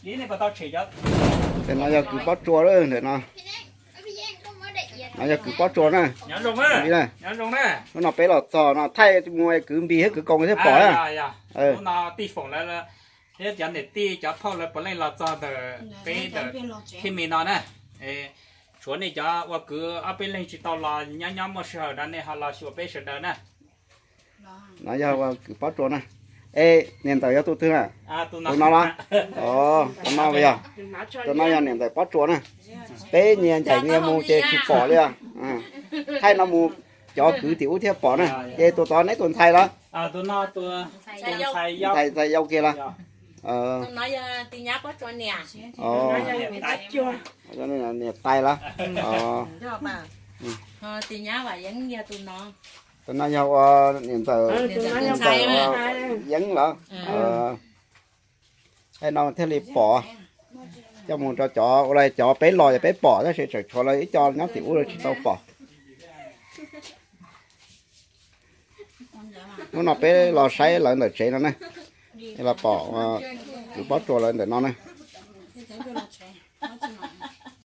Ntawm no yog kwv Pob Tsua lawm ntawm no. No yog kwv Pob Tsua na. Hnub no peb los txog no thaij mus kwv Npis thiab kwv Koos thiab pom na. Thiab cov niam tij cov phauj lawv puav leej los txog ntawm peb ntawm Thib Mis no na. Tshuav nej cov ua kwv ob peb leeg tsis tau los nyob nyob muaj sij hawm no nej ho los xyuas peb sawv daws na. No yog ua kwv Pob Tsua na. Es niam ntxawm yog tus twg na? Tus no los? Tus no yog, tus no yog niam ntxawm Pob Tsua na. Peb nyias ncaim nyias mus ces tsis pom li os. Thaij no mus cov kwv tim ub thiaj pom na. Ces tus tod neb tus ntxhais los? Ntxhais, ntxhais yau kiag los? Niam tais los? Tus no yog ua niam ntxawm, niam ntxawm Yeeb los? Thaij no thiaj li pom. Coj mus rau cov ua li cov peb los yog peb pom tab sis tseem tshuav lawv ib co nyob tim ub lawv tsis tau pom. Hnub no peb los saib lawv ntawm tsev no na. Los pom kwv Pob Tsua lawv ntawm no na.